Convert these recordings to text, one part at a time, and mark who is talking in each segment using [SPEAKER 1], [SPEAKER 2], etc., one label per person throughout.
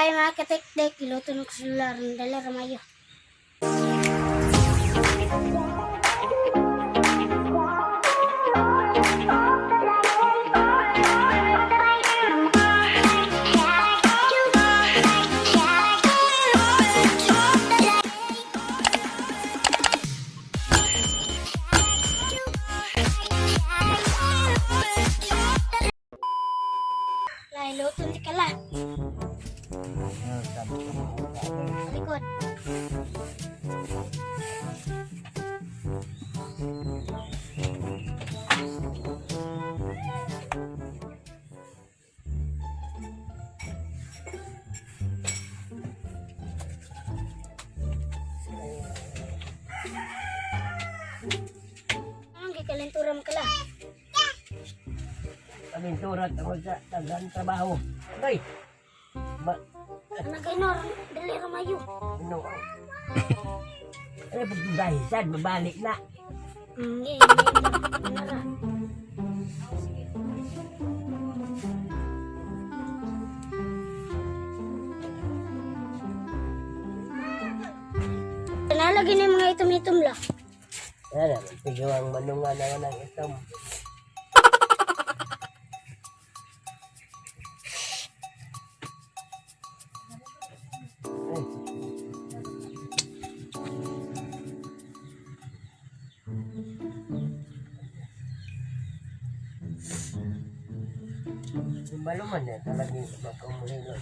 [SPEAKER 1] Hi, mga katiktik, iluto ng celular, dala ramayo. La, iluto ni kala. Likod. Ang gikalentura mo kala.
[SPEAKER 2] Aventura tungkol sa tagang trabaho. Aray! Ba,
[SPEAKER 1] Ano kayo, dali ramayo.
[SPEAKER 2] ano? Ano pag dahisan, mabalik na.
[SPEAKER 1] Hindi, hindi. Ano ra? Nalagay na yung mga itom-itom la.
[SPEAKER 2] Wala naman, pigaw ang manunga na ng itom. Ay. Yung baluman na talagang magkamuhilo.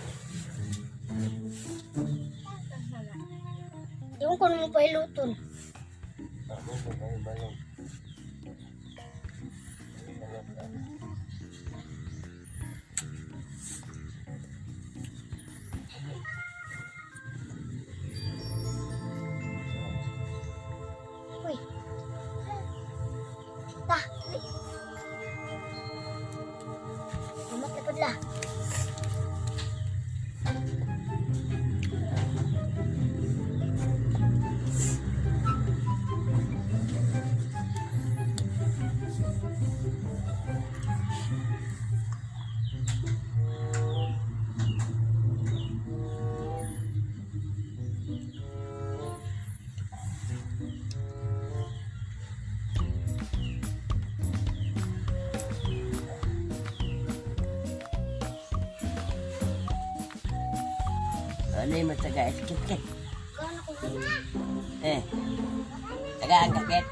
[SPEAKER 1] Yung ko naman pahiluton.
[SPEAKER 2] Ano ba yung balong?
[SPEAKER 1] Uy. Ta, dali. Amat na padla.
[SPEAKER 2] Ano yung mataga? Skip kit.
[SPEAKER 1] Gana ko.
[SPEAKER 2] Eh. Taga ang kakit.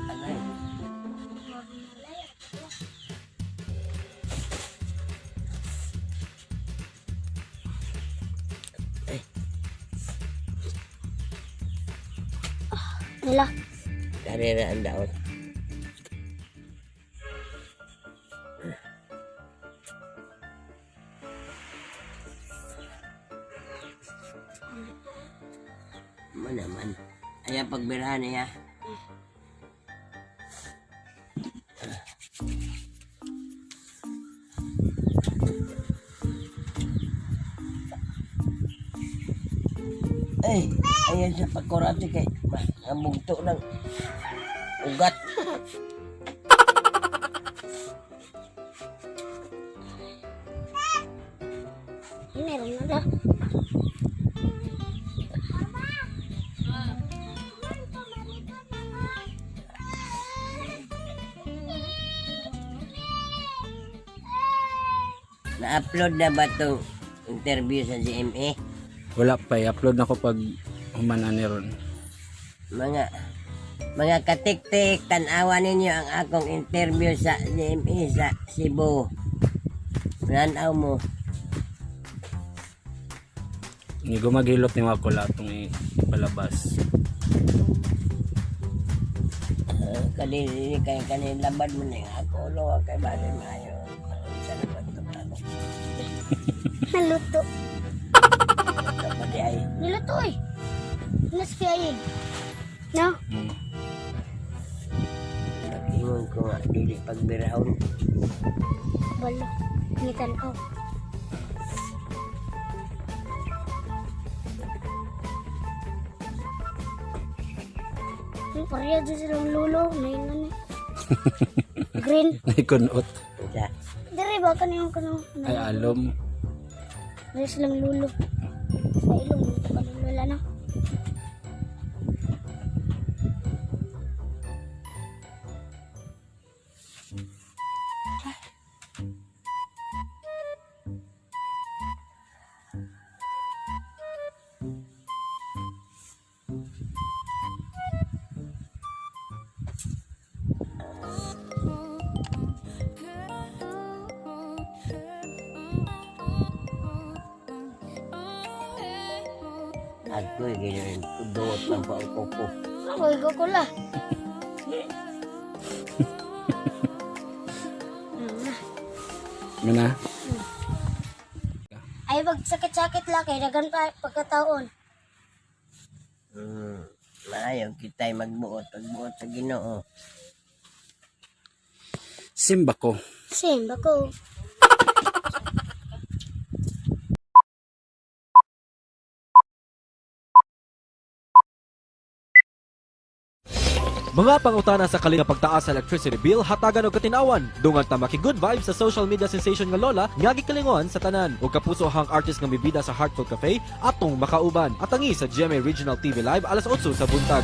[SPEAKER 2] Ano yun?
[SPEAKER 1] Nila.
[SPEAKER 2] Karera ang daot. Mo naman. Ayan pagbirahan niya. Ay, ayan sa pagkurate kay mabugto ng ugat.
[SPEAKER 1] Meron na la.
[SPEAKER 2] Na-upload na ba itong interview sa GMA?
[SPEAKER 3] Wala pa, i-upload na ko pag humana ni ron.
[SPEAKER 2] Mga katiktik, tanawa ninyo ang akong interview sa GMA sa Cebu. Nanaw mo.
[SPEAKER 3] Ni gumaghilot ni Wakula itong ipalabas.
[SPEAKER 2] Kanili kay kanil labad mo na yung ako ulo kay bali maayo. Sa naman ito ako.
[SPEAKER 1] Naluto.
[SPEAKER 2] Ito pa di ay.
[SPEAKER 1] Niluto eh. Nas kaya. No?
[SPEAKER 2] Ingon ko nga dili pagbirahon.
[SPEAKER 1] Balo. Ngitan ko. Pareha dyan silang lulo. Nailan eh. Green.
[SPEAKER 3] Naikunot.
[SPEAKER 2] Sa
[SPEAKER 1] Dire ba kaniyong kanong
[SPEAKER 3] Ay, alom.
[SPEAKER 1] Pareha silang lulo. Sa ilong kanong lola na.
[SPEAKER 2] Agoy, ganyan. Duot man po ang kuko.
[SPEAKER 1] Ako ikaw ko la.
[SPEAKER 3] Ano na?
[SPEAKER 1] Ay magsakit-sakit la kay dagan pa pagkataon.
[SPEAKER 2] Maayo kita'y magbuot, pagbuot sa Ginoo.
[SPEAKER 3] Simba ko.
[SPEAKER 1] Simba ko.
[SPEAKER 4] Mga pangutana sa kalinga pagtaas sa electricity bill hatagan og katinawan. Dungan ta maki good vibes sa social media sensation nga lola nga gikalingon sa tanan. Ug kapuso hang artist nga mibida sa Heartful Cafe atong makauban. Atangi sa GMA Regional TV Live alas 8 sa buntag.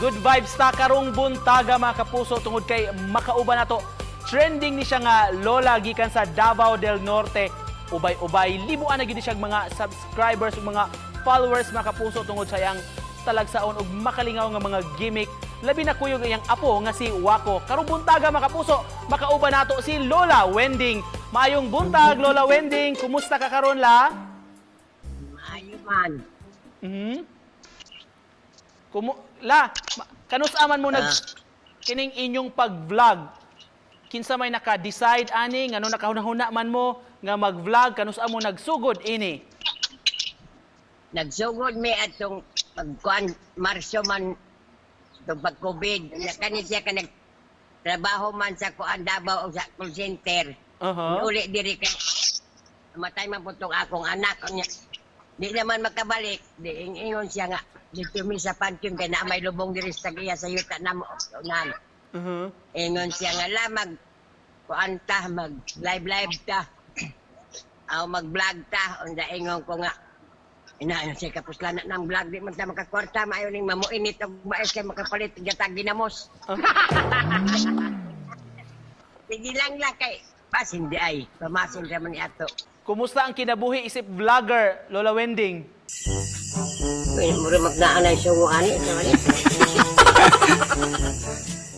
[SPEAKER 5] Good vibes ta karong buntaga mga kapuso tungod kay makauban nato. Trending ni siya nga lola gikan sa Davao del Norte. Ubay-ubay libuan na gid siya mga subscribers ug mga followers mga kapuso tungod sa iyang talagsaon ug makalingaw nga mga gimmick. Labi na kuyog iyang apo nga si Wako. Karong buntaga mga kapuso, makauban nato si Lola Wending. Maayong buntag Lola Wending, kumusta ka karon la?
[SPEAKER 2] Maayo man.
[SPEAKER 5] Mhm. Kumu la, kanus aman mo nag
[SPEAKER 2] Ah.
[SPEAKER 5] kining inyong pag-vlog? Kinsa may naka-decide ani ngano nakahuna-huna man mo nga mag-vlog kanus mo nagsugod ini?
[SPEAKER 2] Nagsugod mi atong pagkuan Marso man itong pag-COVID. Kani siya ka nagtrabaho man sa kuan Davao o sa call center.
[SPEAKER 5] Aha.
[SPEAKER 2] Uli diri kay matay man po tong akong anak. Unya, di naman makabalik. Di ingon siya nga dito mi sa pantion kay naa may lubong diri sa tagiya sa yuta namo. Unan. Ingon siya nga la mag kuan ta mag live live ta. Aw mag vlog ta unda ingon ko nga ina ano siya kapuslana ng vlog di man ta makakwarta maayo ning mamuinit og baes kay makapalit og gatag ginamos. Sige lang la kay basin di ay pamasin ra man ni ato.
[SPEAKER 5] Kumusta ang kinabuhi isip vlogger Lola Wending?
[SPEAKER 2] Uy, mura magnaan ay sungo ani ito ani.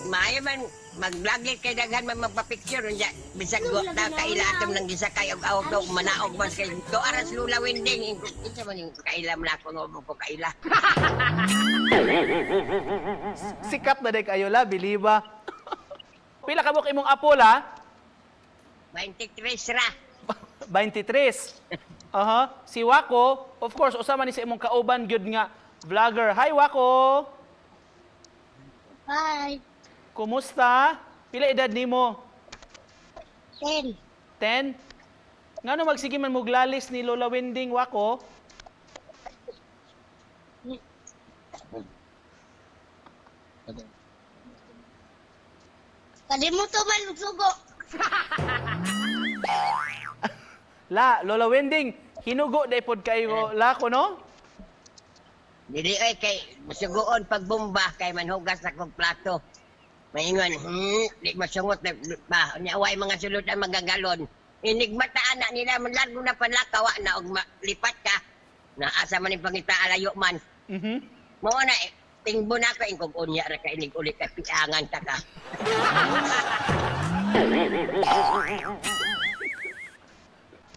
[SPEAKER 2] Maayo man mag-vlog kay daghan man magpa-picture unya bisag wa ta kaila atom nang gisakay og auto manaog man kay do aras lula wending kinsa man yung kaila man ako nga ko kaila.
[SPEAKER 5] Sikat na day kayo la, biliba. Pila ka buok imong apo la?
[SPEAKER 2] 23 ra.
[SPEAKER 5] 23. Aha. Si Wako, of course, usa man ni sa imong kauban gyud nga vlogger. Hi Wako.
[SPEAKER 1] Bye.
[SPEAKER 5] Kumusta? Pila edad nimo?
[SPEAKER 1] 10.
[SPEAKER 5] 10? Ngano magsige man muglalis ni Lola Wending Wako?
[SPEAKER 1] Kalimuto man sugo.
[SPEAKER 5] La, Lola Wending, hinugo day pod kayo la ko no?
[SPEAKER 2] Dili ay kay masugoon pagbomba kay manhugas na kog plato. Maingon, di masungot na ba unya way mga sulod ang magagalon. Inigmata ana nila man largo na panlakawa na og lipat ka. Naasa man ning pangita alayo man. Mao na eh, tingbo na ko ingkog unya ra ka inig uli ka piangan ta ka.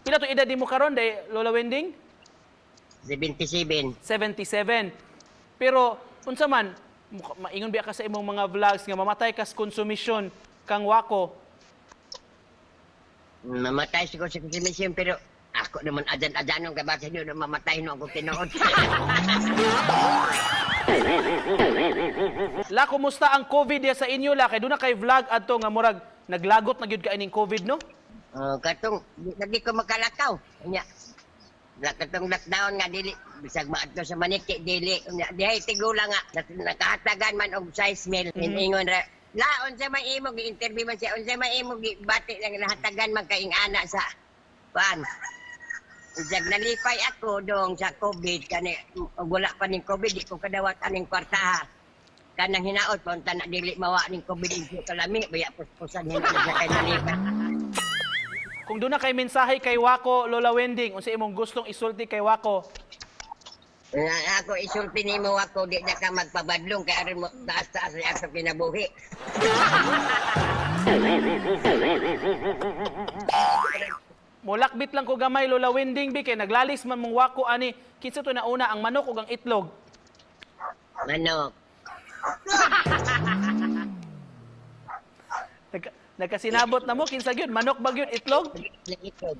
[SPEAKER 5] Pila to edad nimo karon day Lola Wending?
[SPEAKER 2] 77.
[SPEAKER 5] 77. Pero unsa man maingon biya ka sa imong mga vlogs nga mamatay kas konsumisyon kang Wako.
[SPEAKER 2] Mamatay siguro sa konsumisyon pero ako naman adan-adanong kabasa niyo na mamatay no ako tinuod.
[SPEAKER 5] La, kumusta ang COVID diya sa inyo la? Kay doon na kay vlog adto nga murag naglagot na gyud ka ining COVID no?
[SPEAKER 2] Oh, katong di, lagi ko makalakaw. Nya. Katong lockdown nga dili bisag maadto sa Maniki dili. Unya dihay tigulang nga nakahatagan man og size meal. Ingon ra la, unsa may imo gi-interview man siya, unsa may imo bati lang nahatagan man kay ana sa kuan. Bisag nalipay ako dong sa COVID kani ug wala pa ning COVID, di ko kadawat aning kwartaha. Kanang hinaot pa na dili mawa ning COVID inyo kalami baya puspusan hinaot sa kay nalipay.
[SPEAKER 5] Kung doon na kay mensahe kay Wako, Lola Wending, unsa imong gustong isulti kay Wako?
[SPEAKER 2] Nga ako isulti nimo ako, di na ka magpabadlong kay aron mo taas-taas sa akong kinabuhi.
[SPEAKER 5] Molakbit lang ko gamay, Lola Wending, bi kay naglalis man mong Wako ani, kinsa to nauna, ang manok ug ang itlog?
[SPEAKER 2] Manok.
[SPEAKER 5] Nagkasinabot na mo kinsa gyud, manok ba gyud, itlog?
[SPEAKER 2] Itlog.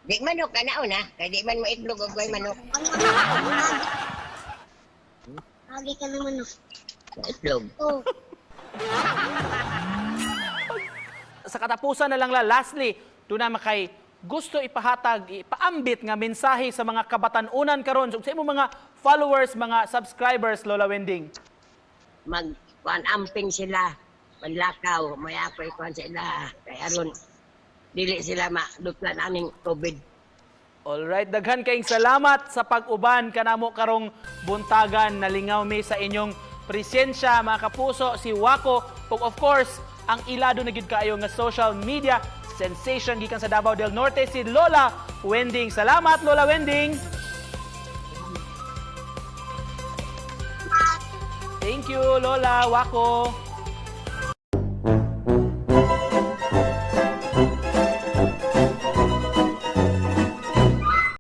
[SPEAKER 2] Di manok ka na una, kay di man mo itlog og way manok.
[SPEAKER 1] Agi ka naman, oh.
[SPEAKER 2] Itlog.
[SPEAKER 1] Oh.
[SPEAKER 5] Sa katapusan na lang la, lastly, doon na makay gusto ipahatag, ipaambit nga mensahe sa mga kabatan-unan karon so, sa imong mga followers, mga subscribers, Lola Wending.
[SPEAKER 2] Mag kuan amping sila, manlakaw, may ako ikuan sa ila kay aron dili sila madutlan aning COVID.
[SPEAKER 5] Alright, daghan kayong salamat sa pag-uban kanamo karong buntagan. Nalingaw mi sa inyong presensya, mga kapuso, si Wako ug of course, ang ilado na gyud kaayo nga social media sensation gikan sa Davao del Norte, si Lola Wending. Salamat, Lola Wending. Thank you, Lola Wako.